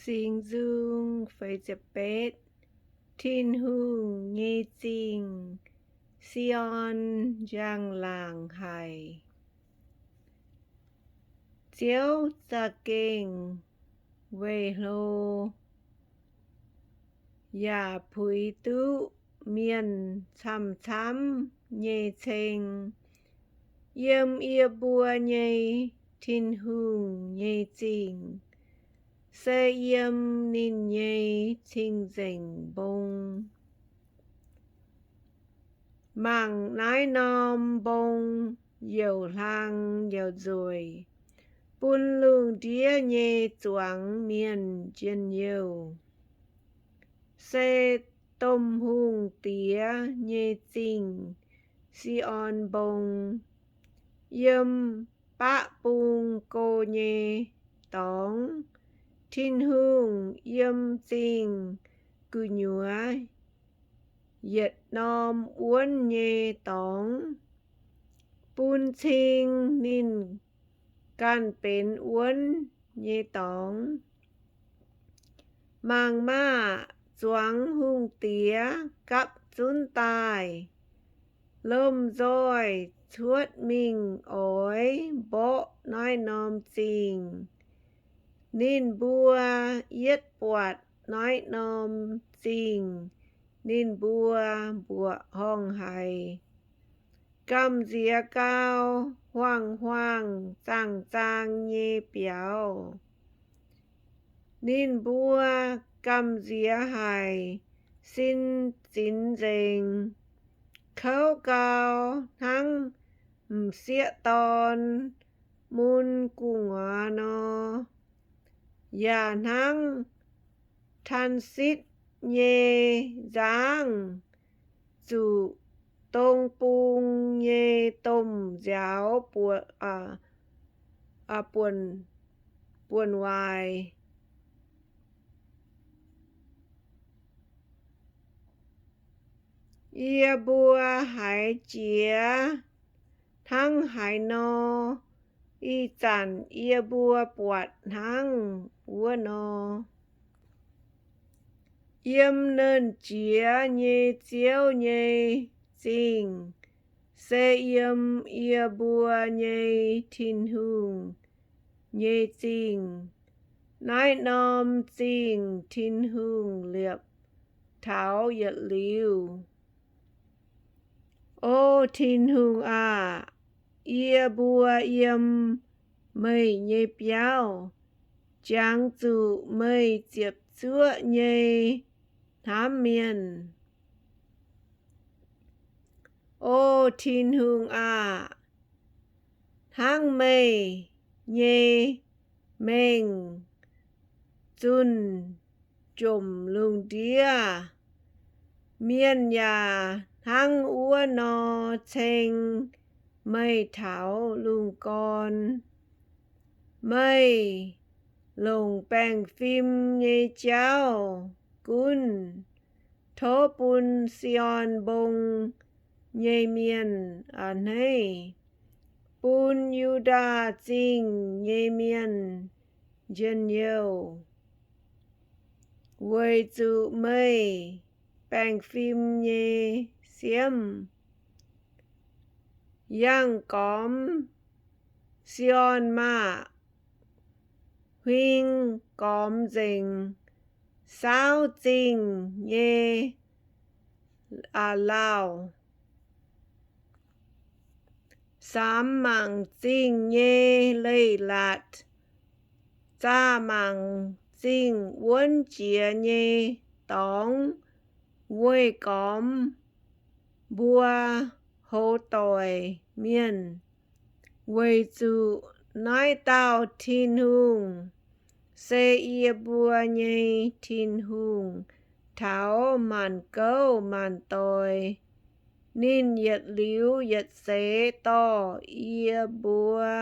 Singx Nzung. Tin-Hungh nyei Zingh, Sion njang-laangc haic. Ziouv za'gengh weih hlo yaac puix duqv mienh camv-camv nyei ceng. Yiem yie mbuo nyei Tin-Hungh nyei zingh se yiem ninh nyei cing-nzengc mbong. Mangc naaiv norm mbong youc hlang youc nzueic, bun lungh ndiev nyei zuangx mienh njien-youh. Se domh hungh diex nyei zingh, Si^on Mbong, yiem baqv bung go nyei dorngx. Tin-Hungh yiem zingh gu'nyuoz yietc norm wuonv nyei dorngx, bun cing ninh ganh benx wuonv nyei dorngx. Mangc maah! Zuangx hungh diex gapv zunv daaih. Lomh nzoih cuotv mingh oix mborqv naaiv norm zingh. Ninh mbuo yietv buatc naaiv norm zingh, ninh mbuo mbuoqc horngh haic. Gamh nziex gau, huaang-huaang zaang-zaang nyei biaux. Ninh mbuo gamh nziex haic, sin zinx nzengc, kouv gau hnangv m'sieqv dorn mun gu'nguaaz nor, yaac hnangv Taansitv nyei nzangv zuqc dong bung nyei domh nziaaux buonc waaic. Yie mbuo haiz jiex hnangv haaix nor, ih zanc yie mbuo buatc hnangv wuov nor. Yiem Nernh Jiex nyei Ziouv nyei zingh se yiem yie mbuo nyei Tin-Hungh nyei zingh. Naaiv norm zingh Tin-Hungh liepc taux yietc liuz. O Tin-Hungh aah! Yie mbuo yiem meih nyei biauv jangx zuqc meih ziepc zuoqv nyei hnamv mienh. O Tin-Hungh aah! Hnangv meih nyei mengh zunh jomc lungh ndiev, mienh yaac hnangv wuov nor ceng meih taux lungh gorn. Meih longc baengh fim nyei jauv gunv. Tov bun Zion Mbong nyei mienh a'hneiv, bun Yu^ndaa Zingh nyei mienh njien-youh, weic zuqc meih baengh fim nyei siemv. Yangh gormx Zion maah! Huing gormx nzengc, saauv zingh nyei lauh, samx mangc zingh nyei leiz-latc, zaah mangc zingh wuonv jiex nyei dorngx, weih gormx mbuo hoz doic mienh, weic zuqc naaiv dauh Tin-Hungh se yie mbuo nyei Tin-Hungh taux maanc gouv maanc doic. Ninh yietc liuz yietc seix dorh yie mbuo